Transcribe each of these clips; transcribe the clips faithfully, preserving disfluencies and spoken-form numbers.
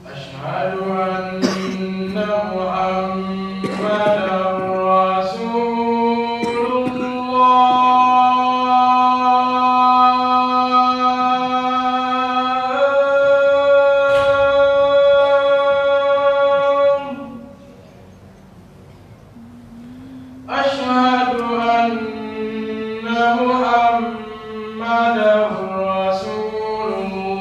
أشهد أن محمدا رسول الله. أشهد أن محمدا رسول الله.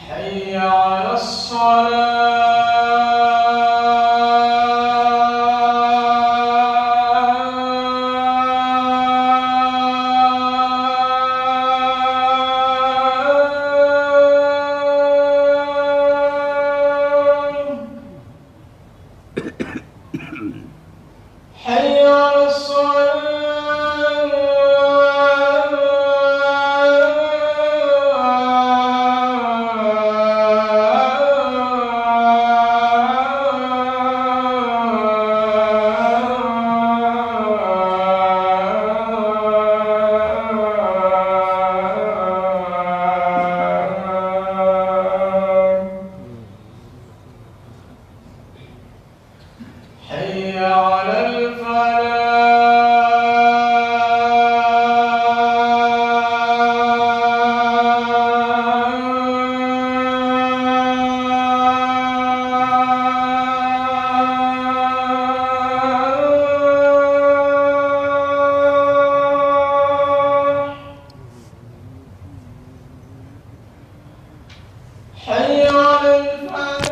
حي على الصلاة. حي على الصلاة. حي على الفلاح. حي على الفلاح.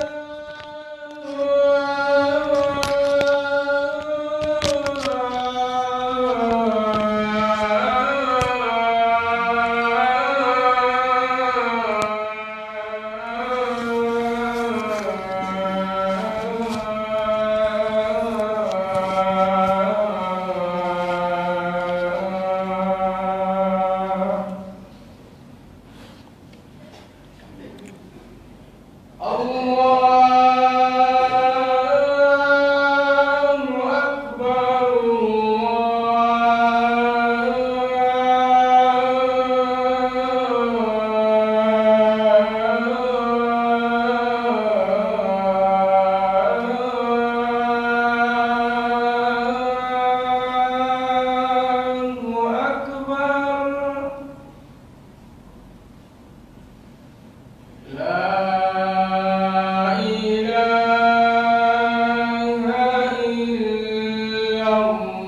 الله أكبر، الله أكبر. لا إله إلا الله.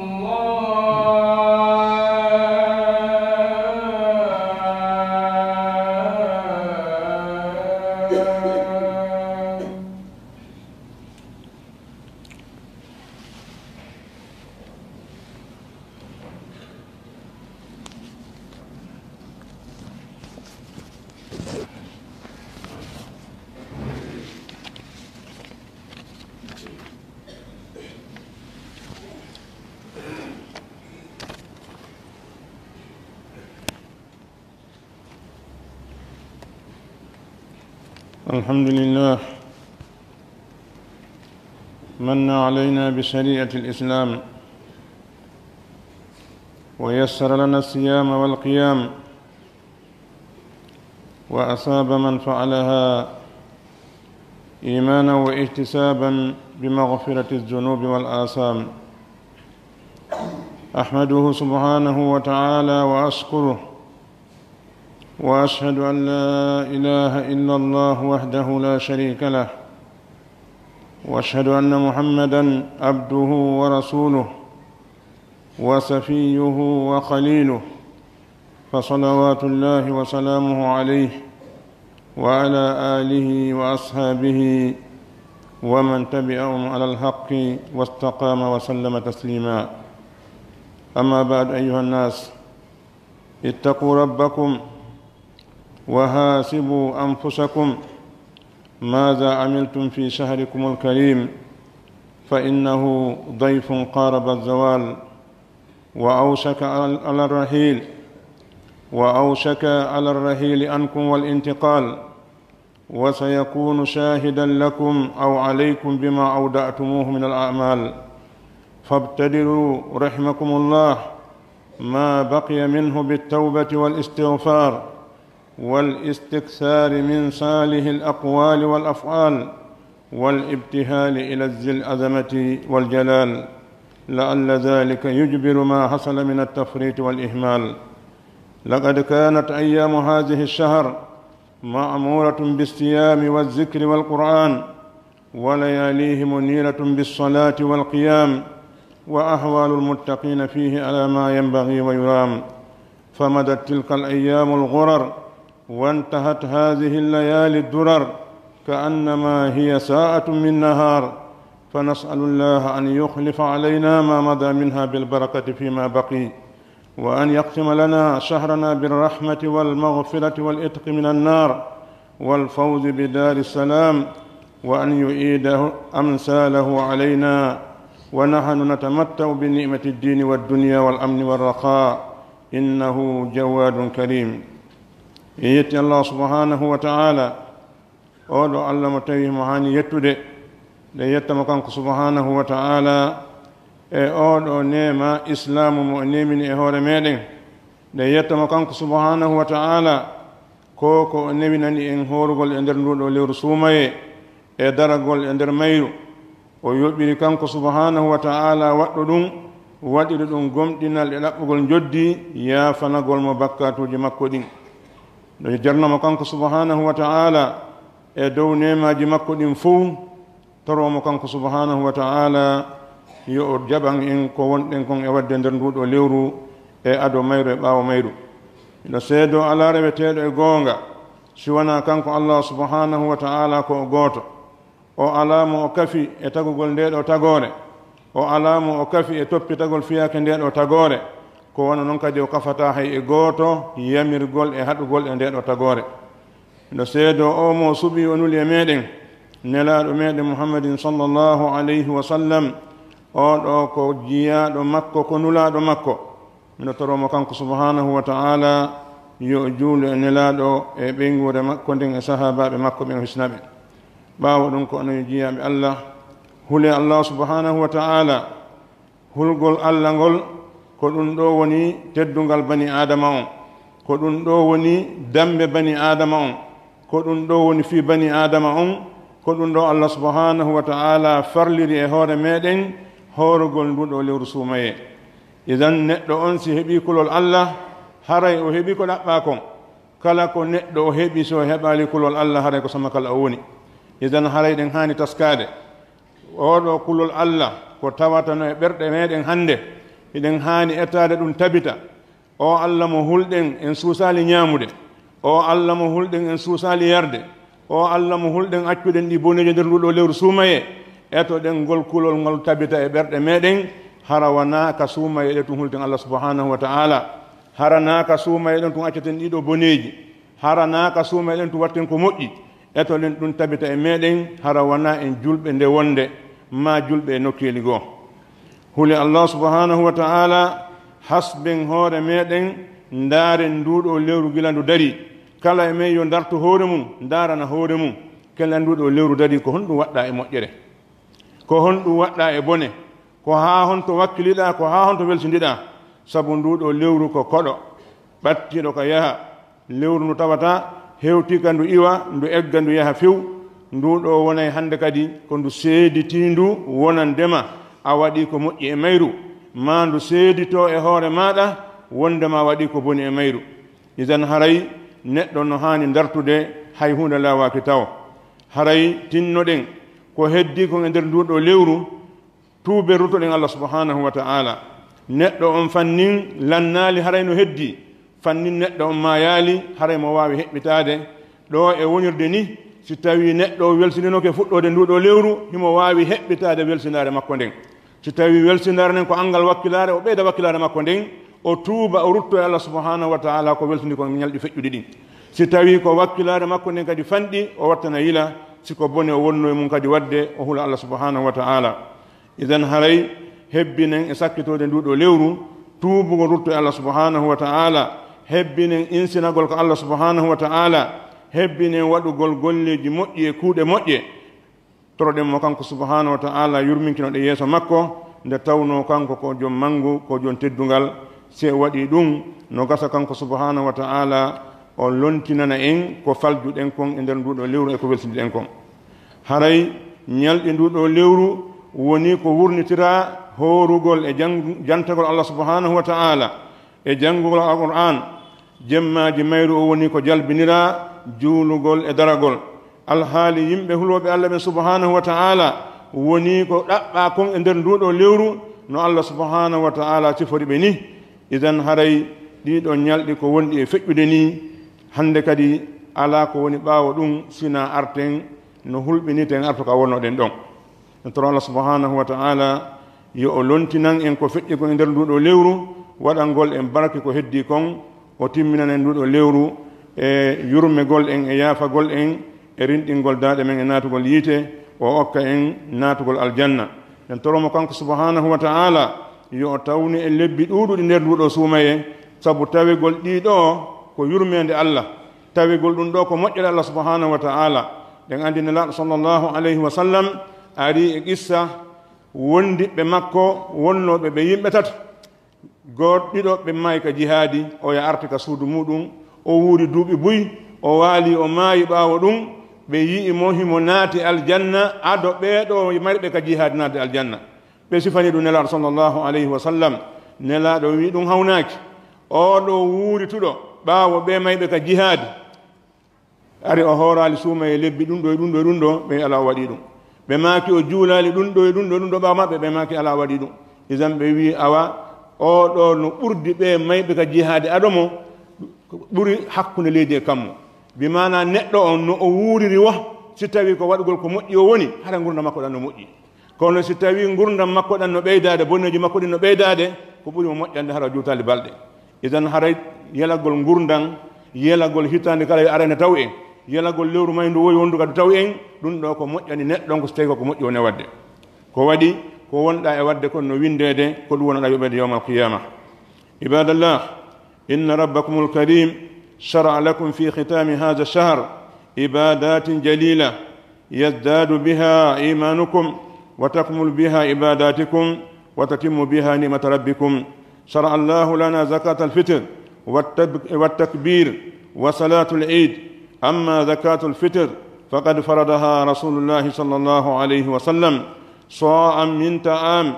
الحمد لله، من علينا بشريعة الإسلام، ويسر لنا الصيام والقيام، وأثاب من فعلها إيمانا واحتسابا بمغفرة الذنوب والآثام. أحمده سبحانه وتعالى وأشكره، وأشهد أن لا إله إلا الله وحده لا شريك له، وأشهد أن محمدا عبده ورسوله، وصفيه وخليله، فصلوات الله وسلامه عليه وعلى آله وأصحابه ومن تبعهم على الحق واستقام وسلم تسليما. أما بعد، أيها الناس، اتقوا ربكم وحاسبوا أنفسكم ماذا عملتم في شهركم الكريم، فإنه ضيف قارب الزوال، وأوشك على الرحيل، وأوشك على الرحيل عنكم والانتقال، وسيكون شاهدا لكم أو عليكم بما أودعتموه من الأعمال، فابتدروا رحمكم الله ما بقي منه بالتوبة والاستغفار والاستكثار من صالح الأقوال والأفعال والابتهال إلى ذي العظمة والجلال، لعل ذلك يجبر ما حصل من التفريط والإهمال. لقد كانت أيام هذه الشهر معمورة بالصيام والذكر والقرآن، ولياليه منيرة بالصلاة والقيام، وأحوال المتقين فيه على ما ينبغي ويرام. فمضت تلك الأيام الغرر، وانتهت هذه الليالي الدرر، كأنما هي ساعة من نهار، فنسأل الله أن يخلف علينا ما مضى منها بالبركة فيما بقي، وأن يختم لنا شهرنا بالرحمة والمغفرة والعتق من النار والفوز بدار السلام، وأن يعيد أمثاله علينا ونحن نتمتع بنعمة الدين والدنيا والأمن والرخاء، إنه جواد كريم. En yetti Allah subhanahu wa ta'ala, oo ɗoo Allah mo tawi himo haani yettude. Ɗen yetta mo kanko subhanahu wa ta'ala e oo ɗoo neema islaamu mo o neemini e hoore meɗen. Ɗen yetta mo kanko subhanahu wa ta'ala ko ko o newinani en hoorugol e nder nduu ɗoo lewru suumayee e daragol e nder mayru. O yoɓiri kanko subhanahu wa ta'ala waɗɗo ɗum, waɗiri ɗum gomɗinal e ɗaɓɓugol njoddi, yaafanagol mo bakkaatuuji makko ɗin. No jarna mo kanko subhanahu wa ta'ala e dow neemaaji makko ɗin fow, toroo mo kanko subhanahu wa ta'ala yo o jaɓan en ko wonɗen kon e waɗde nder nduu ɗoo lewru, e ado mayru e ɓaawo mayru. Miɗo seedoo alaa reweteeɗo e goonga si wanaa kanko Allah subhanahu wa ta'ala ko o gooto. O alaa mo o kafi e tagugol ndee ɗoo tagoore. O alaa mo o kafi e toppitagol fiyaake ndee ɗoo tagoore. Ko wano non kadi o kafataa hay e gooto yamirgol e haɗugol e ndee ɗoo tagoore. Miɗo seedoo oo mo o suɓii o nuli e meɗen, Nelaaɗo meɗen Muhammadin sallallahu alayhi wa sallam, oo ɗoo ko jiyaaɗo makko, ko nulaaɗo makko. Miɗo toroo mo kanko subhanahu wa ta'ala yo o juulu e Nelaaɗo e ɓeynguure makko nden e sahaabaaɓe makko ɓen, o hisna ɓe. Ɓaawo ɗum, ko onon yo jiyaaɓe Allah, hulee Allah subhanahu wa ta'ala. Hulgol Allah ngol, ko ɗum ɗoo woni teddungal bani Aadama on, ko ɗum ɗoo woni dammbe bani Aadama on, ko ɗum ɗoo woni fii bani Aadama on, ko ɗum ɗoo Allah subhanahu wa ta'ala farliri e hoore meɗen hoorugol nduu ɗoo lewru suumayee. Idan, neɗɗo on si heɓii kulol Allah, haray o heɓii ko ɗaɓɓaa kon. Kala ko neɗɗo o heɓi, si o heɓaali kulol Allah, haray ko samakal o woni. Idan, haray ɗen haani taskaade. Oo ɗoo kulol Allah ko tawata no e ɓerɗe meɗen hannde, hiɗen haani etaade ɗum tabita. Oo Allah mo hulɗen en suusaali ñaamude, oo Allah mo hulɗen en suusaali yarde, oo Allah mo hulɗen accuɗen ɗi boneeji nder nduu ɗoo lewru suumayee, etoɗen ngol kulol ngol tabita e ɓerɗe meɗen, hara wanaa ka suumayee ɗen tun hulten Allah subhanahu wa ta'ala. Hara naa ka suumayee ɗen tun acceten ɗii ɗoo boneeji. Hara naa ka suumayee ɗen tun watten ko moƴƴi. Etoɗen ɗum tabita e meɗen, hara wanaa en julɓe nde wonde, maa julɓe e nokkeeli goo. Hule Allah subhanahu wa ta'ala, hasben hoore meɗen, ndaaren nduu ɗoo lewru gila ndu darii. Kala e men yo ndartu hoore mum, ndaarana hoore mum. Kala nduu ɗoo lewru darii, ko honɗum waɗɗaa e moƴƴere? Ko honɗum waɗɗaa e bone? Ko haa honto wakkiliɗaa? Ko haa honto welsindiɗaa? Sabu nduu ɗoo lewru ko koɗo, ɓattiiɗo ka yaha. Lewru ndu tawata hewtii ka ndu iwa, ndu egga, ndu yaha few. Nduu ɗoo wonay hannde kadi ko ndu seeditiindu wonandema a waɗii ko moƴƴi e mayru, maa ndu seeditoo e hoore maaɗa wondema a waɗii ko boni e mayru. Idan haray neɗɗo no haani ndartude hay huunde laawaaki tawo. Haray tinnoɗen ko heddii kon e nder nduu ɗoo lewru, tuuben, rutoɗen Allah subhanahu wa ta'ala. Neɗɗo on fannin lannaali haray no heddii, fannin neɗɗo on maayaali haray mo waawi heɓɓitaade. Ɗoo e wonirde ni, si tawii neɗɗo on welsindinoke fuɗɗoode nduu ɗoo lewru, himo waawi heɓɓitaade welsindaare makko nden. Si tawii welsindaare nden ko anngal wakkilaare, o ɓeyda wakkilaare makko nden, o tuuba, o rutto e Allah subhanahu wa ta'ala ko welsindi kon ñalɗi feƴƴuɗi ɗin. Si tawii ko wakkilaare makko nden kadi fanɗi, o wattana yila, si ko bone o wonno e mum kadi waɗde, o hula Allah subhanahu wa ta'ala. Idan haray hebbinen e sakkitoode nduu ɗoo lewru, tuubugol rutto e Allah subhanahu wa ta'ala, hebbinen insinagol ka Allah subhanahu wa ta'ala, hebbinen waɗugol golleeji moƴƴi e kuuɗe moƴƴe. Toroɗen mo kanko subhanahu wa ta'ala yurminkinoɗen yeeso makko, nde tawnoo kanko ko jom manngu, ko jom teddungal. Si en waɗii ɗun, no gasa kanko subhanahu wa ta'ala o lontinana en ko faljuɗen kon e nder nduuɗoo lewru e ko welsindiɗen kon. Haray ñalɗi nduuɗoo lewru woni ko wurnitiraa hoorugol e jang-, jantagol Allah subhanahu wa ta'ala, e janngugol Alqur'aan. Jemmaaji mayru o woni ko jalbiniraa juulugol e daragol. Alhaali yimɓe hulooɓe Allah ɓen subhanahu wa ta'ala woni ko ɗaɓɓaa kon e nder nduuɗoo lewru, no Allah subhanahu wa ta'ala sifori ɓe ni. Idan haray ɗiiɗoo ñalɗi ko wonɗi e feƴƴude ni, hannde kadi alaa ko woni ɓaawo ɗun, sinaa arten no hulɓinirten arto ka wonnoɗen ɗon. En toro Allah subhanahu wa ta'ala yo o lontinan en ko feƴƴi kon e nder nduuɗoo lewru, waɗangol en barke ko heddii kon, o timminana en nduuɗoo lewru e yurmegol en, e yaafagol en, e rinɗingol daaɗe men e naatugol yiite, o okka en naatugol aljanna. En toro mo kanko subhanahu wa ta'ala yo o tawnu en lebbi ɗuuɗuɗi nder nduuɗoo suumayee, sabu tawegol ɗiiɗoo ko yurmeende Allah. Tawegol ɗun ɗoo ko moƴƴere Allah subhanahu wa ta'ala. Ɗen anndi Nelaaɗo sallallahu alayhi wa sallam ari e qissa wondiɓɓe makko wonnooɓe ɓe yimɓe tato. Goo-, ɗiɗo ɓe maayi ka jihaadi, oya arti ka suudu muuɗun, o wuuri duuɓi buy, o waali, o maayi. Ɓaawo ɗun, ɓe yi'i mo himo naati aljanna, ado ɓee ɗoo mayɓe ka jihaadi naati aljanna. Ɓe sifani ɗun Nelaaɗo sallallahu alayhi wa sallam. Nelaaɗo wi'i ɗun hawnaaki. Oo ɗoo wuurituɗo ɓaawo ɓee mayɓe ka jihaadi, ari o hooraali suumayee lebbi ɗun ɗoo e ɗun ɗoo e ɗun ɗoo, ɓe alaa o waɗii ɗun. Ɓe maaki o juulaali ɗun ɗoo e ɗun ɗoo e ɗun ɗoo ɓaawo maɓɓe, ɓe maaki alaa o waɗii ɗun. Idan ɓe wi'i, awa, oo ɗoo no ɓurdi ɓee mayɓe ka jihaadi ado mo, ɓuri hakkunde leydi e kammu. Bi maanaa neɗɗo on no o wuuriri woo, si tawii ko waɗugol ko moƴƴi o woni, hara ngurndan makko ɗan no moƴƴi. Kono si tawii ngurndan makko ɗan no ɓeydaade, bonneeji makko ɗin no ɓeydaade, ko ɓuri mo moƴƴande hara o juutaali balɗe. Idan haray yelagol ngurndan, yelagol hitaande kala yo arane taw en, yelagol lewru mayndu wowi wondu kadi taw en, ɗun ɗoo ko moƴƴani neɗɗo on ko si tawii ko ko moƴƴi woni e waɗde. Ko waɗi ko wonɗaa e waɗde kon no winndeede, ko ɗun wonanɗaa yoɓeede yawmal qiyaama. Ibadallah, إن ربكم الكريم شرع لكم في ختام هذا الشهر عبادات جليلة يزداد بها إيمانكم وتكمل بها عباداتكم وتتم بها نعمة ربكم. شرع الله لنا زكاة الفطر والتب-، والتكبير وصلاة العيد. أما زكاة الفطر فقد فرضها رسول الله صلى الله عليه وسلم صاعا من طعام،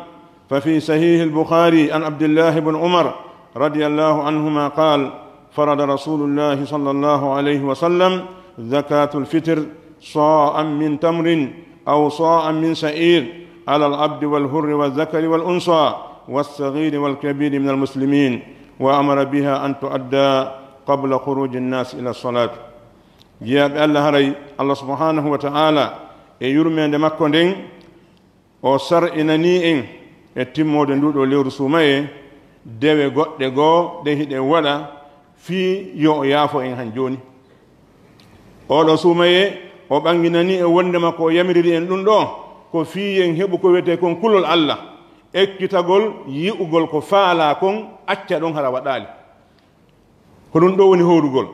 ففي صحيح البخاري عن عبد الله بن عمر رضي الله عنهما قال: فرض رسول الله صلى الله عليه وسلم زكاة الفطر صاعا من تمر أو صاعا من شعير على العبد والحر والذكر والأنثى والصغير والكبير من المسلمين، وأمر بها أن تؤدى قبل خروج الناس إلى الصلاة. Jiyaaɓe Allah, haray Allah subhanahu wa ta'ala e yurmeende makko nden, o sar'inanii en e timmoode nduu ɗoo lewru suumayee dewe goɗɗe goo ɗe hiɗen waɗa fii yo o yaafo en han jooni. Oo ɗoo suumayee, o ɓannginanii en wonndema ko o yamiriri en ɗun ɗoo, ko fii en heɓu ko wi'etee kon kulol Allah, ekkitagol yi'ugol ko faalaa kon, acca ɗon hara waɗaali. Ko ɗun ɗoo woni hoorugol.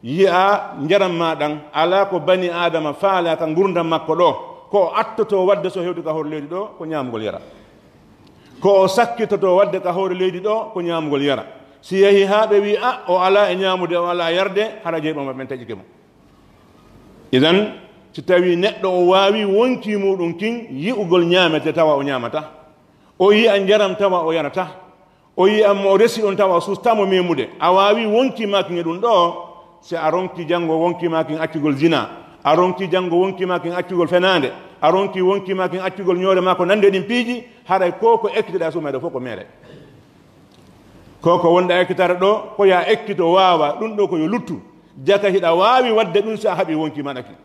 Yi'aa njaram maa ɗan, alaa ko banii Aadama faalaa ka ngurndan makko ɗoo, ko o attotoo waɗde si o hewti ka hoore leydi ɗoo, ko ñaamugol yara. Ko o sakkitotoo waɗde ka hoore leydi ɗoo, ko ñaamugol yara. Si yahii haa ɓe wi'i, a, o alaa e ñaamude, o alaa e yarde, hara jeyɓe maɓɓe ɓen taƴike mo. Idan, si tawii neɗɗo o waawii wonkii muuɗun kin yi'ugol ñaametee tawa o ñaamataa, o yi'a njaram tawa o yarataa, o yi'a mo o resi ɗon tawa o suustaa mo meemude. A waawii wonkii maa kin e ɗun ɗoo, si a ronkii janngo wonkii maa kin accugol zinaa, a ronkii janngo wonkii maa kin accugol fenaande, a ronkii wonkii maa kin accugol ñoore maa ko nanndi e ɗin piiji, haray ko ko ekkitoɗaa suumayee ɗoo fow ko meere. Ko ko wonɗaa ekkitaade ɗoo, ko yo a ekkito waawa, ɗun ɗoo ko yo luttu. Jaka hiɗa waawi waɗde ɗun si a haɓii wonkii maa ɗan kin.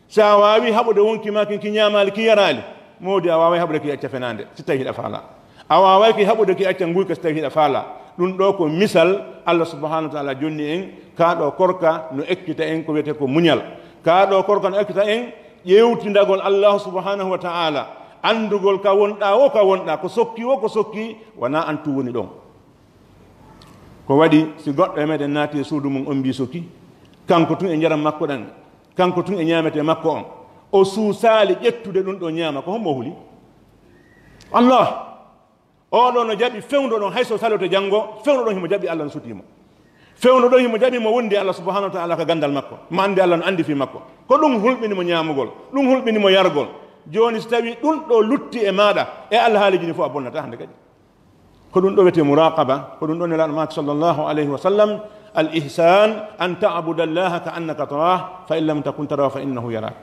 Si a waawii haɓude wonkii maa kin, ki ñaamaali, ki yaraali, moodi a waaway haɓude ki acca fenaande, si tawii hiɗa faalaa. A waaway ki haɓude ki acca nguyka, si tawii hiɗa faalaa. Ɗun ɗoo ko misal Allah subhanahu wa ta'ala jonni en, kaa ɗoo korka no ekkita en ko wi'etee ko muñal. Kaa ɗoo korka no ekkita en ƴeewtindagol Allah subhanahu wa ta'ala, anndugol ka wonɗaa woo ka wonɗaa, ko sokkii woo ko sokkii, wanaa an tun woni ɗon. Ko waɗi, si goɗɗo e meɗen naati e suudu mum, on mbii suki, kanko tun e njaram makko ɗan, kanko tun e ñaametee makko on, o suusaali ƴettude ɗun ɗoo ñaama, ko hombo o huli? Allah. Oo ɗoo no jaɓi fewndo ɗon, hay so saloto janngo, fewndo ɗon himo jaɓi Allah no sutii mo. Fewndo ɗon himo jaɓi mo wondi Allah subhanahu wa ta'ala ka gandal makko, mo andi Allah no andi fii makko. Ko ɗun hulɓini mo ñaamugol, ɗun hulɓini mo yargol. Jooni si tawii ɗun ɗoo lutti e maaɗa, e alhaaliji ɗin fow a bonnataa hande kadi. Ko ɗun ɗoo wi'etee muraqaba, ko ɗun ɗoo Nelaaɗo maaki sallallahu alayhi wa sallam, "Al ihsan an ta'buda Allaha ka annaka tarah, fa in lam takun tarah fa innahu yarak."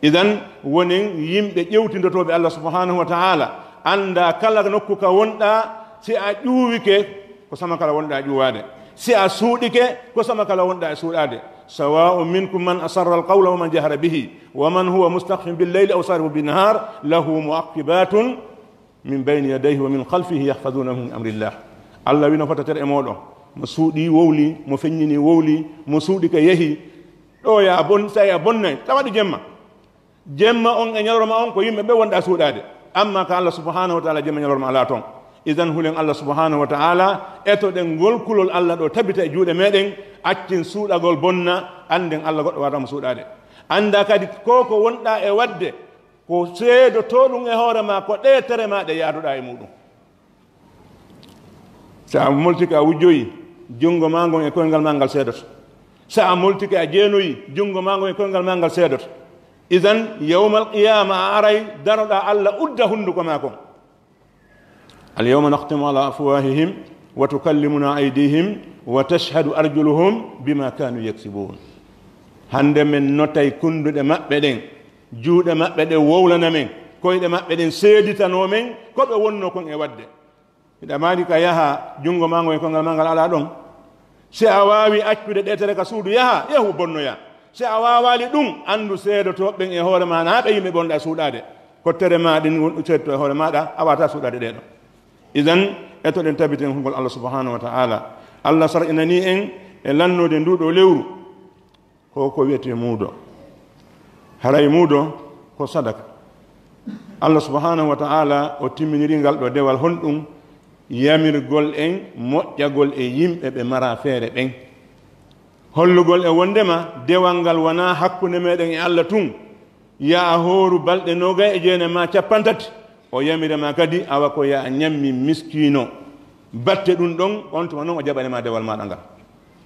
Idan, wonen yimɓe ƴewtindotooɓe Allah subhanahu wa ta'ala, anndaa kala nokku ka wonɗaa, si a ƴuwike, ko sama kala wonɗaa ƴuwaade. Si a suuɗike, ko sama kala wonɗaa e suuɗaade. "Sawa'un minkum man asarra al-qawla wa man jahara bihi, wa man huwa mustakhfin bil layli aw saribun bin nahar, lahu mu'aqibatun min bayni yadayhi wa min khalfihi yahfazunahu min amrillah." Allah wi'i no fota tere e mooɗon, mo suuɗii wowlii, mo feññinii wowlii, mo suuɗike yehi. Ɗoo ya a bon, sa a bonnay, tawa ɗi jemma. Jemma on e ñalorma on ko yimɓe ɓe wonɗaa suuɗaade. Amma ka Allah subhanahu wa ta'ala, jemma ñalorma alaa ton. Idan hulen Allah subhanahu wa ta'ala, etoɗen ngol kulol Allah ɗoo tabita e juuɗe meɗen, accen suuɗagol bonna, annden Allah goɗɗo waawataa mo suuɗaade. Anndaa kadi ko ko wonɗaa e waɗde, ko seedotoo ɗun e hoore maa, ko ɗee tere maa ɗe yaaduɗaa e muɗum. Si a moltike a wujjoyi, junngo maa ngon e koyngal maa ngal seedoto. Si a moltike a jeenoyi, junngo maa ngon e koyngal maa ngal seedoto. Idan, yawmal qiyaama a aray, daroɗaa Allah udda hunnduko maa kon. "Al yawma nakhtimu ala afwahihim wa tukallimuna aydihim wa tashhadu arjuluhum bima kanu yaksibun." Hande men notay kunnduɗe maɓɓe ɗen, juuɗe maɓɓe ɗen wowlana men, koyɗe maɓɓe ɗen seeditanoo men ko ɓe wonnoo kon e waɗde. Hiɗa maaki ka yaha, junngo maa ngon e koyngal maa ngal alaa ɗon. Si a waawi accude ɗee tere ka suudu, yaha, yahu bonnoyaa. Si a waawaali ɗun, anndu seedotooɓe ɓen e hoore maa, naa ɓe yimɓe ɓe wonɗaa suuɗaade. Ko tere maa ɗin won-, seedotoo e hoore maaɗa, a waawataa suuɗaade ɗee ɗon. Idan, etoɗen tabiten konngol Allah subhanahu wa ta'ala. Allah sar'inanii en e lannude nduu ɗoo lewru. Ko ko wi'etee muudo. Haray muudo ko sadaka. Allah subhanahu wa ta'ala o timminirii ngal ɗoo dewal honɗun? Yamirgol en moƴƴagol e yimɓe ɓe maraa feere ɓen. Hollugol e wonndema dewal ngal wanaa hakkunde meɗen e Allah tun, yo a hooru balɗe noogay e jeenay maa cappanɗe tati, o yamira ma kadi, awa ko yo a ñammin miskiino. Batte ɗun ɗon, on tuma non o jaɓane ma dewal maaɗa ngal.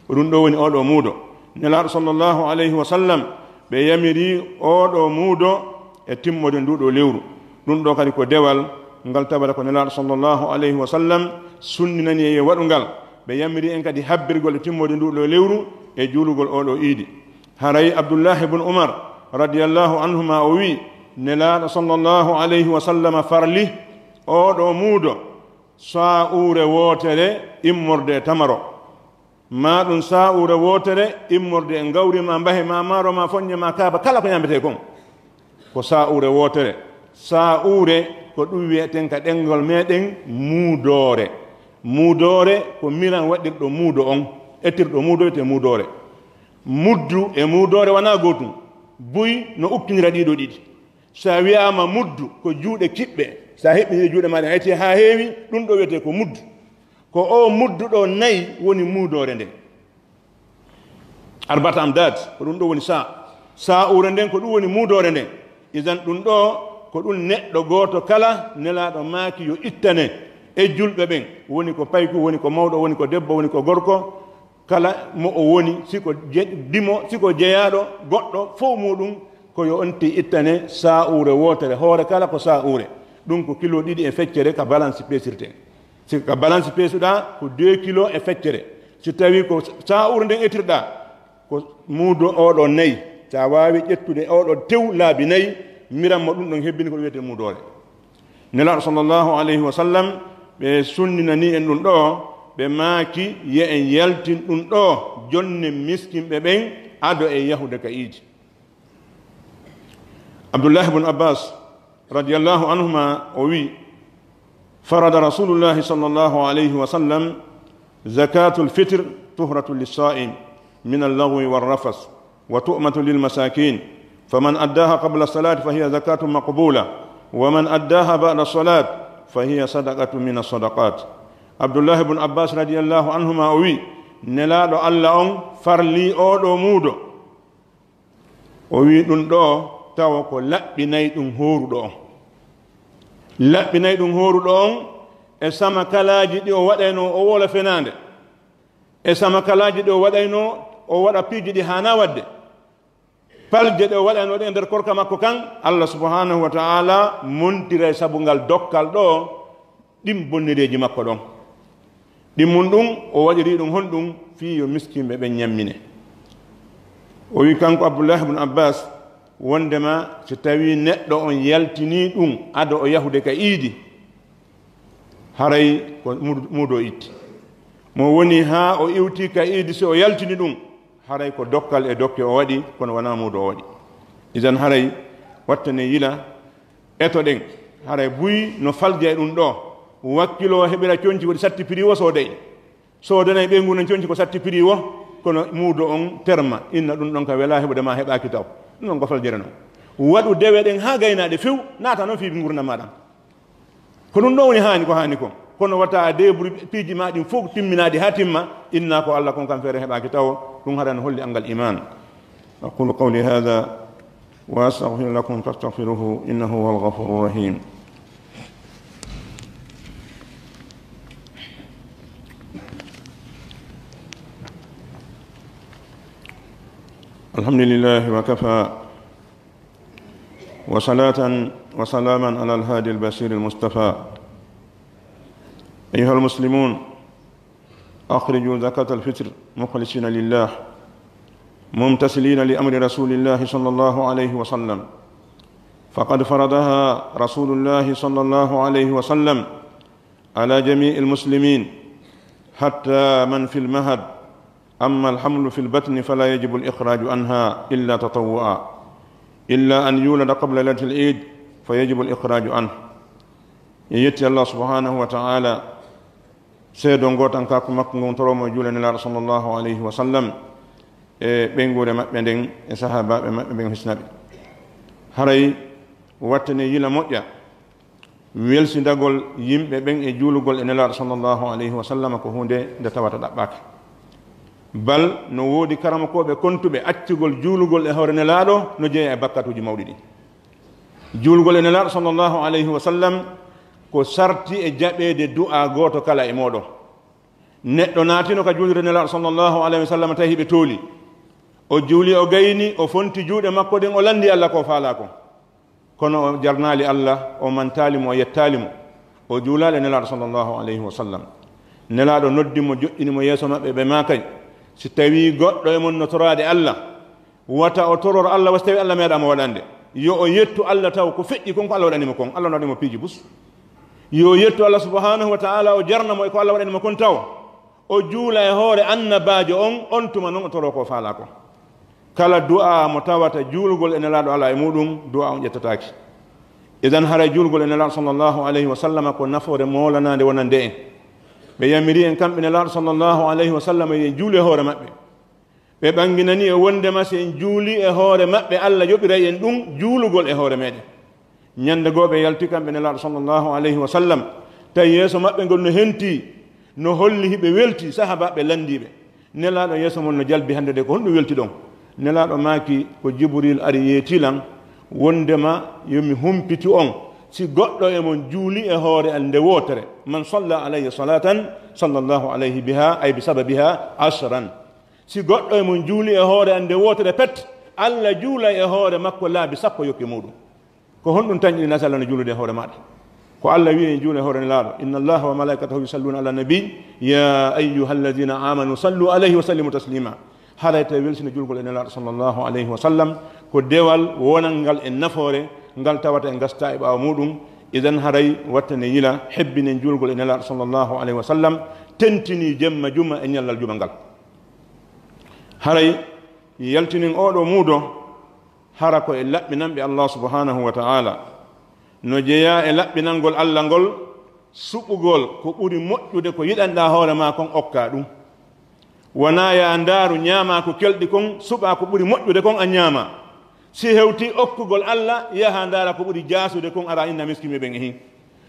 Ko ɗun ɗoo woni oo ɗoo muudo. Nelaaɗo sallallahu alayhi wa sallam, ɓe yamiri oo ɗoo muudo e timmode nduu ɗoo lewru. Ɗun ɗoo kadi ko dewal ngal tabata ko Nelaaɗo sallallahu alayhi wa sallam sunninani e waɗungal. Ɓe yamiri en kadi habbirgol e timmode nduu ɗoo lewru e juulugol oo ɗoo iidi. Haray Abdullahi ibn Umar radiyallahu anhuma o wi'i, Nelaaɗo sallallahu alayhi wa sallam farli oo ɗoo muudo saa'uure wootere immorde e tamaro, maa ɗun saa'uure wootere immorde e ngawri maa mbahe maa maaro maa foññe maa kaaba, kala ko ñaametee kon. Ko saa'uure wootere. Saa'uure ko ɗun wi'eten ka ɗemngal meɗen muudoore. Muudoore ko miran waɗirɗo muudo on, ettirɗo muudo wi'etee muudoore. Muddu e muudoore wanaa gootun. Buy no ukkinira ɗii ɗoo ɗiɗi. Si a wi'aama muddu, ko juuɗe kiɓɓe. Si a heɓɓinii juuɗe maa ɗen, a ƴetti haa heewi, ɗun ɗoo wi'etee ko muddu. Ko oo muddu ɗoo nayi woni muudoore nden. Arba'ata amdad, ko ɗun ɗoo woni saa. Saa'uure nden, ko ɗun woni muudoore nden. Idan ɗun ɗoo, ko ɗun neɗɗo gooto kala Nelaaɗo maaki yo ittane e julɓe ɓen. Woni ko payku, woni ko mawɗo, woni ko debbo, woni ko gorko. Kala mo o woni, si ko je-, dimo, si ko jeyaaɗo goɗɗo, fow muuɗun ko yo on tigi ittane saa'uure wootere, hoore kala ko saa'uure. Ɗun ko kilo ɗiɗi e feccere ka balansi peesirtee. Si ka balansi peesuɗaa, ko deux kilo e feccere. Si tawii ko saa'uure nden ettirɗaa, ko muudo oo ɗoo nayi. Si a waawii ƴettude oo ɗoo tew laabi nayi, miran mo ɗun ɗon hebbini ko ɗun wi'etee muudoore. Nelaaɗo sallallahu alayhi wa sallam, ɓe sunninanii en ɗun ɗoo, ɓe maaki, yo en yaltin ɗun ɗoo, jonnen miskinɓe ɓen, ado e yahude ka iidi. Abdullahi ibn Abbas, radiyallahu anhuma, o wi'i, فرض رسول الله صلى الله عليه وسلم زكاة الفطر طهرة للصائم من اللغو والرفث وطعمة للمساكين، فمن أداها قبل الصلاة فهي زكاة مقبولة، ومن أداها بعد الصلاة فهي صدقة من الصدقات. Abdullahi bun Abbas radiyallahu anhuma o wi'i, Nelaaɗo Alla on farlii oo ɗoo muudo. O wi'i ɗun ɗoo tawa ko laɓɓinay ɗun hooruɗo on. Laɓɓinay ɗun hooruɗo on e sama kalaaji ɗi o waɗaynoo o woola fenaande. E sama kalaaji ɗi o waɗaynoo o waɗa piiji ɗi haanaa waɗde. Palje ɗe o waɗanoo ɗe e nder korka makko kan, Allah subhanahu wa ta'ala montiray sabu ngal dokkal ɗoo ɗin bonnereeji makko ɗon. Ɗin mun ɗun, o waɗirii ɗun honɗun? Fii yo miskinɓe ɓen ñammine. O wi'i kanko Abdullah ibn Abbas, wondema si tawii neɗɗo on yaltinii ɗun ado o yahude ka iidi, haray ko muudo, muudo itti. Mo woni haa o iwti ka iidi, si o yaltini ɗun, haray ko dokkal e dokke o waɗi, kono wanaa muudo o waɗi. Idan haray wattane yila, eto ɗen, haray buy no falja e ɗun ɗoo, wakkiloo heɓira conci ko ɗi satti piri wo soodey. Soodanay ɓeyngu non conci ko satti piri wo, kono muudo on terma, inna ɗun ɗon ka welaa heɓude ma heɓaaki taw. Ɗun ɗon ko faljere non. Waɗu dewe ɗen haa gaynaaɗe few, naata non fii ngurndan maa ɗan. Ko ɗun ɗon woni haani ko haani kon. Kono wata a deeburi piiji maa ɗin fow timminaaɗi haa timma, innaa ko Alla kon kan feere heɓaaki tawo, ɗun haray no holli anngal iman. أقول قولي هذا وأستغفر لكم فاستغفروه إنه هو الغفور الرحيم. الحمد لله وكفى، وصلاة وسلاما على الهادي البشير المصطفى. أيها المسلمون، أخرجوا زكاة الفطر مخلصين لله، ممتثلين لأمر رسول الله صلى الله عليه وسلم، فقد فرضها رسول الله صلى الله عليه وسلم على جميع المسلمين حتى من في المهد. أما الحمل في البطن فلا يجب الإخراج عنها إلا تطوعا، إلا أن يولد قبل ليلة العيد فيجب الإخراج عنه. En yetti Allah subhanahu wa ta'ala, seedo ngootankaaku makko ngon, toro mo e juulde Nelaaɗo sallallahu alayhi wa sallam, e ɓeynguure maɓɓe nden, e sahaabaaɓe maɓɓe ɓen, hisna ɓe. Haray wattane yila moƴƴa, welsindagol yimɓe ɓen e juulugol e Nelaaɗo sallallahu alayhi wa sallam ko huunde nde tawata ɗaɓɓaaka. Bal no woodi karamokooɓe kontuɓe accugol juulugol e hoore Nelaaɗo no jeyaa e bakkatuuji mawɗi ɗin. Juulugol e Nelaaɗo sallallahu alayhi wa sallam ko sarti e jaɓeede du'aa gooto kala e mooɗon. Neɗɗo naatino ka juulirde Nelaaɗo sallallahu alayhi wa sallam tawi hiɓe tooli. O juuli, o gayni, o fonti juuɗe makko ɗen, o lanndi Alla ko faalaa kon. Kono o jarnaali Alla, o mantaali mo, o yettaali mo. O juulaali e Nelaaɗo sallallahu alayhi wa sallam. Nelaaɗo noddi mo, joɗɗini mo yeeso maɓɓe, ɓe maakay, si tawii goɗɗo e mon no toraade Alla, wata o toror Alla, wa si tawii Alla meeɗaa mo waɗande. Yo o yettu Alla taw ko feƴƴi kon ko Alla waɗani mo kon. Alla no waɗani mo piiji bus. Yo o yettu Alla subhanahu wa ta'ala, o jarna mo e ko Alla waɗani mo kon taw. O juula e hoore annabaajo on, on tuma non o toroo ko faalaa kon. Kala du'aa mo tawata juulugol e Nelaaɗo alaa e muuɗum, du'aa on ƴettataake. Idan haray juulugol e Nelaaɗo sallallahu alayhi wa sallam ko nafoore moolanaande wonande en. Ɓe yamiri en kamɓe Nelaaɗo sallallahu alayhi wa sallam yo en juulu e hoore maɓɓe. Ɓe ɓanginanii e wondema si en juulii e hoore maɓɓe, Alla yoɓiray en ɗum juulugol e hoore meeɗen. Ñande goo ɓe yalti kamɓe Nelaaɗo sallallahu alayhi wa sallam, tawi yeeso maɓɓe ngol no hentii, no holli hiɓe weltii, sahaabaaɓe lanndii ɓe. Nelaaɗo, yeeso mon no jalbi hannde de, ko honɗum weltiɗon? Nelaaɗo maaki, ko Jibriil ari yeetii lan, wondema yo mi humpitu on, si goɗɗo e mon juulii e hoore an nde wootere, "Man salla alayya salatan, sallallahu alayhi biha, ay bi sababiha, ashran." Si goɗɗo e mon juulii e hoore an nde wootere pet, Alla juulay e hoore makko laabi sappo yokke muuɗum. Ko honɗum tanƴinɗinaa si Alla no juulude e hoore maaɗa? Ko Alla wi'i en juula e hoore Nelaaɗo, "Inna Allaha wa malaikatahu yusalluna ala nabi, ya ayyuha alladhina amanu sallu alayhi wa sallimu taslima." Haray tawi welsina juulgol e Nelaaɗo sallallahu alayhi wa sallam ko dewal wonangal e nafoore ngal tawata en gastaa e ɓaawo muuɗum. Idan haray wattane yila hebbinen juulgol e Nelaaɗo sallallahu alayhi wa sallam, tentinii jemma juma e ñallal juma ngal. Haray yaltinin oo ɗoo muudo, hara ko e laɓɓinanɓe Allah subhanahu wa ta'ala. No jeyaa e laɓɓinangol Allah ngol, suɓugol ko ɓuri moƴƴude ko yiɗanɗaa hoore maa kon, okkaa ɗum. Wanaa yaa ndaaru ñaamaa ko kelɗi kon, suɓaa ko ɓuri moƴƴude kon, a ñaamaa. Si hewtii okkugol Allah, yahaa ndaara ko ɓuri jaasude kon, ara inna miskiiɓe ɓen e hin.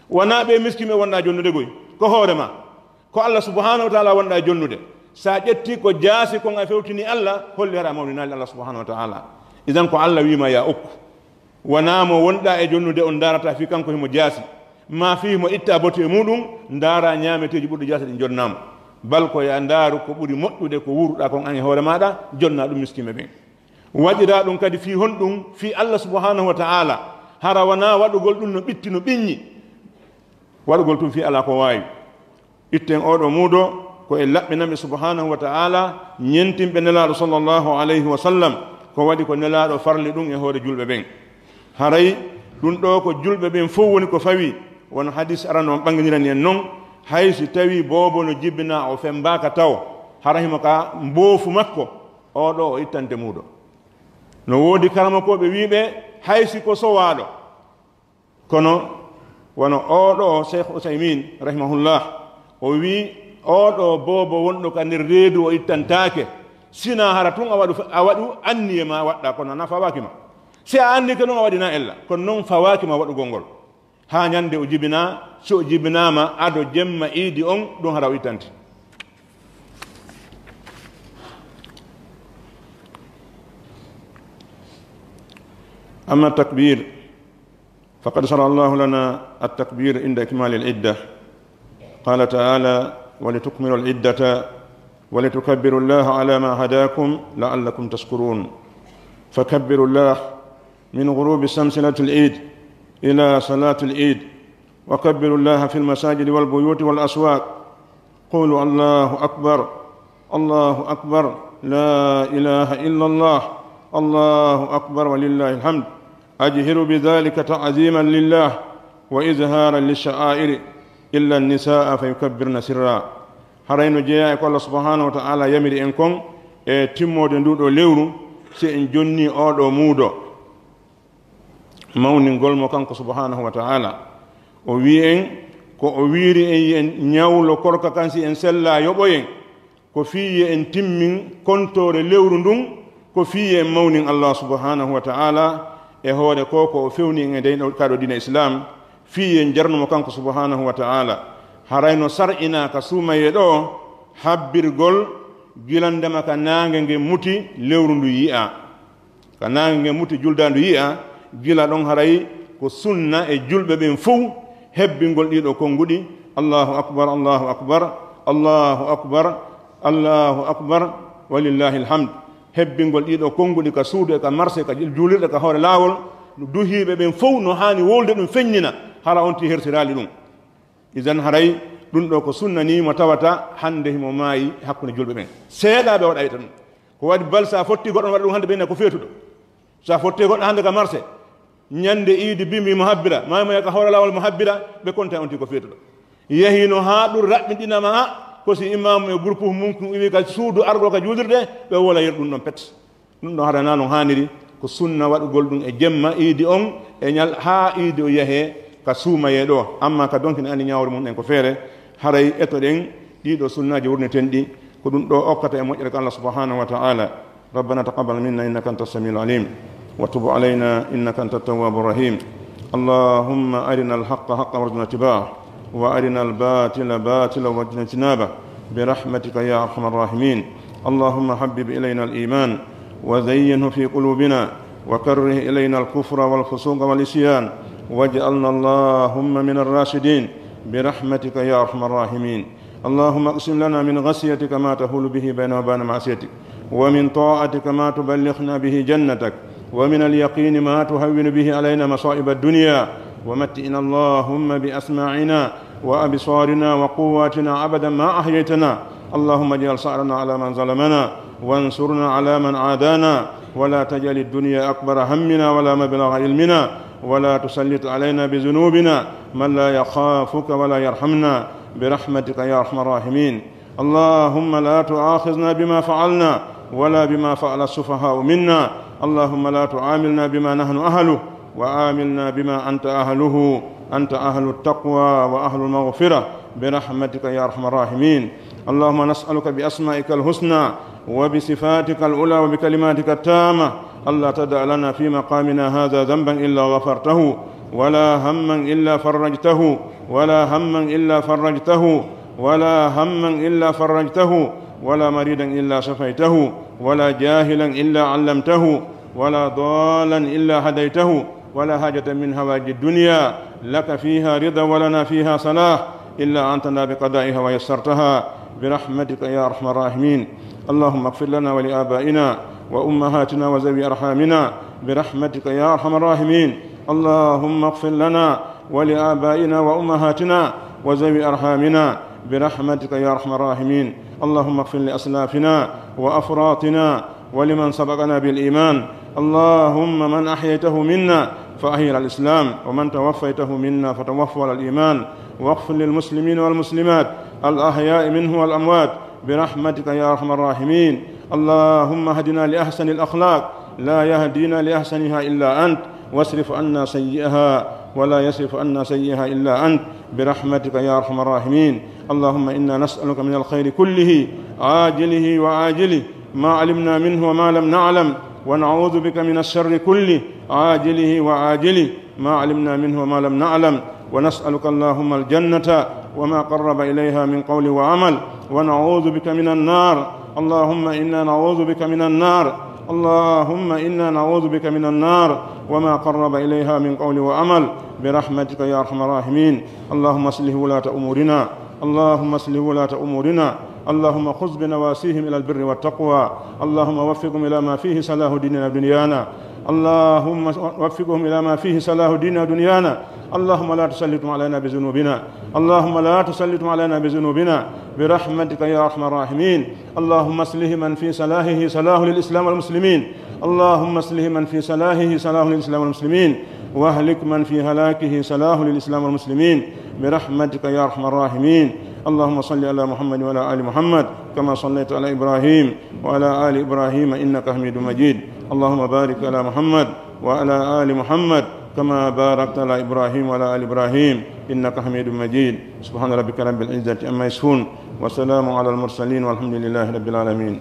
Wanaa ɓee miskiiɓe wonɗaa jonnude goy, ko hoore maa. Ko Allah subhanahu wa ta'ala wonɗaa e jonnude. Sa ƴetti ko jaasi kon a fewtini Allah, holli hara a mawninaali Allah subhanahu wa ta'ala. Idan ko Allah wiima ya okku. Wanaa mo wonɗaa e jonnude on ndaarata fii kanko himo jaasi. Maa fii himo itta bote e muuɗum, ndaara ñaameteeji ɓurɗi jaasi ɗin jonnaama. Bal ko ya ndaaru ko ɓuri moƴƴude ko wuuruɗaa kon an e hoore maaɗa, jonnaa ɗum miskiinɓe ɓen. Waɗiraa ɗum kadi fii honɗum? Fii Allah subhanahu wa ta'ala. Hara wanaa waɗugol ɗum no ɓitti no ɓiññi. Waɗugol tun fii alaa ko waawi. Itten oo ɗoo muudo ko e laɓɓinanɓe subhanahu wa ta'ala, ñentinɓe Nelaaɗo sallallahu alayhi wa sallam, ko waɗi ko Nelaaɗo farli ɗum e hoore julɓe ɓen. Haray ɗum ɗoo ko julɓe ɓen fow woni ko fawi, wano hadis arano on ɓanginirani en non, hay si tawii boobo no jibinaa o fembaaka taw, hara himo ka mboofu makko, oo ɗoo o ittante muudo. No woodi karamokooɓe wiiɓe, hay si ko sowaaɗo, kono wano oo ɗoo Sheikh Usaymin, rahimahullah, o wi'i, oo ɗoo boobo wonɗo ka nder reedu o ittantaake, sinaa hara tun a waɗu, a waɗu anniye ma waɗɗaa, kono na fawaaki ma. Si a annike non a waɗinaa ella, kono non fawaaki ma waɗugol ngol. Haa ñande o jibinaa, si o jibinaama ado jemma iidi on, ɗun hara o ittante. أما التكبير، فقد شرع الله لنا التكبير عند إكمال العدة. قال تعالى: "ولتكملوا العدة ولتكبروا الله على ما هداكم لعلكم تشكرون". فكبروا الله من غروب الشمس ليلة العيد إلى صلاة العيد، وكبروا الله في المساجد والبيوت والأسواق. قولوا: "الله أكبر، الله أكبر، لا إله إلا الله، الله أكبر ولله الحمد." أجهروا بذلك تعظيما لله وإظهارا للشعائر، إلا النساء فيكبرن سرا. Haray no jeyaa e ko Allah subhanahu wa ta'ala yamiri en kon e timmoode nduu ɗoo lewru, si en jonnii oo ɗoo muudo mawningol mo kanko subhanahu wa ta'ala. O wi'i en, ko o wi'iri en, yo en ñawlo korka kan si en sellaa yoɓoyen. Ko fii yo en timmin kontoore lewru ndun, ko fii yo en mawnin Allah subhanahu wa ta'ala e hoore ko, ko o fewni en e ndee ɗoo, kaa ɗoo diina Islaam, fii yo en jarnu mo kanko subhanahu wa ta'ala. Haray no sar'inaa ka suumayee ɗoo habbirgol gila ndema ka naange ngen muti lewru ndun yi'aa. Ka naange ngen muti juldaandu yi'aa, gila ɗon haray ko sunna e julɓe ɓen fow hebbingol ɗii ɗoo konnguɗi, Allahu akbar, Allahu akbar, Allahu akbar, Allahu akbar, walillahil hamd. Hebbingol ɗii ɗoo konnguɗi ka suudu e ka marse, ka juulirɗe, ka hoore laawol, duhiiɓe ɓen fow no haani wowlude ɗum feññina, hara on tigi hersiraali ɗum. Idan haray ɗum ɗoo ko sunna nii mo tawata hannde himo maayi hakkunde julɓe ɓen. Seeɗaaɓe waɗayta ɗum. Ko waɗi bal so a fotti goɗɗo no waɗa ɗum hannde ɓe inna ko feetuɗo. So a fotti goɗɗo hannde ka marché, ñannde iidi bimbi mo habbira, maayi mo yaha ka hoore laawol mo habbira, ɓe konta on tigi ko feetuɗo. Yahino haa ɗum raɓɓinɗinama, a, ko si imaamu e groupe mum ɗum iwi ka suudu argol ka juulirde, ɓe wolayir ɗum ɗon pet. Ɗum ɗon haɗanaa no haaniri, ko sunna waɗugol ɗum e jemma iidi on, e ñal haa iidi o yahee ka suumayee ɗoo. Amma ka donki ne anndi ñaawre mum en ko feere, haray etoɗen ɗii ɗoo sunnaaji wurniten ɗi, ko ɗum ɗoo okkata e moƴƴere ka Allah subhanahu wa ta'ala. ربنا تقبل منا إنك أنت السميع العليم، وتب علينا إنك أنت التواب الرحيم. اللهم أرنا الحق حقا وارزقنا اتباعه، وأرنا الباطل باطلا وارزقنا اجتنابه، برحمتك يا أرحم الراحمين. اللهم حبب إلينا الإيمان وزينه في قلوبنا، وكره إلينا الكفر والفسوق والعصيان، واجعلنا اللهم من الراشدين، برحمتك يا أرحم الراحمين. اللهم اقسم لنا من خشيتك ما تحول به بيننا وبين معصيتك، ومن طاعتك ما تبلغنا به جنتك، ومن اليقين ما تهون به علينا مصائب الدنيا، ومتعنا اللهم بأسماعنا وأبصارنا وقواتنا أبدا ما أحييتنا. اللهم اجعل ثأرنا على من ظلمنا، وانصرنا على من عادانا، ولا تجعل الدنيا أكبر همنا ولا مبلغ علمنا، ولا تسلط علينا بذنوبنا من لا يخافك ولا يرحمنا، برحمتك يا أرحم الراحمين. اللهم لا تؤاخذنا بما فعلنا ولا بما فعل السفهاء منا. اللهم لا تعاملنا بما نحن أهله، وعاملنا بما أنت أهله. أنت أهل التقوى وأهل المغفرة، برحمتك يا أرحم الراحمين. اللهم نسألك بأسمائك الحسنى وبصفاتك العلى وبكلماتك التامة ألا تدع لنا في مقامنا هذا ذنبا إلا غفرته، ولا هما إلا فرجته، ولا هما إلا فرجته، ولا هما إلا فرجته، ولا مريضا إلا شفيته، ولا جاهلا إلا علمته، ولا ضالا إلا هديته، ولا حاجة من حوائج الدنيا لك فيها رضا ولنا فيها صلاح إلا أعنتنا بقضائها ويسرتها برحمتك يا أرحم الراحمين. اللهم اغفر لنا ولآبائنا وأمهاتنا وذوي أرحامنا برحمتك يا أرحم الراحمين. اللهم اغفر لنا ولآبائنا وأمهاتنا وذوي أرحامنا برحمتك يا أرحم الراحمين. اللهم اغفر لأسلافنا وأفراطنا ولمن سبقنا بالإيمان. اللهم من أحييته منا فأحيه على الإسلام، ومن توفيته منا فتوفه على الإيمان، واغفر للمسلمين والمسلمات الأحياء منهم والأموات برحمتك يا أرحم الراحمين. اللهم اهدنا لأحسن الأخلاق، لا يهدينا لأحسنها إلا أنت، واصرف عنا سيئها، ولا يصرف عنا سيئها إلا أنت، برحمتك يا أرحم الراحمين. اللهم إنا نسألك من الخير كله، عاجله وآجله، ما علمنا منه وما لم نعلم، ونعوذ بك من الشر كله، عاجله وآجله، ما علمنا منه وما لم نعلم، ونسألك اللهم الجنة وما قرب إليها من قول وعمل، ونعوذ بك من النار. اللهم إنا نعوذ بك من النار. اللهم إنا نعوذ بك من النار وما قرب إليها من قول وعمل، برحمتك يا أرحم الراحمين. اللهم أصلح ولاة أمورنا. اللهم أصلح ولاة أمورنا. اللهم خذ بنواصيهم إلى البر والتقوى. اللهم وفقهم إلى ما فيه صلاح ديننا ودنيانا. اللهم وفقهم إلى ما فيه صلاح ديننا ودنيانا. اللهم لا تسلطهم علينا بذنوبنا. اللهم لا تسلطهم علينا بذنوبنا برحمتك يا أرحم الراحمين. اللهم أصلح من في صلاحه صلاح للإسلام والمسلمين. اللهم أصلح من في صلاحه صلاح للإسلام والمسلمين، وأهلك من في هلاكه صلاح للإسلام والمسلمين، برحمتك يا أرحم الراحمين. اللهم صل على محمد وعلى آل محمد كما صليت على إبراهيم وعلى آل إبراهيم إنك حميد مجيد. اللهم بارك على محمد وعلى آل محمد كما باركت على إبراهيم وعلى آل إبراهيم إنك حميد مجيد. سبحان ربك رب العزة عما يصفون، وسلام على المرسلين، والحمد لله رب العالمين.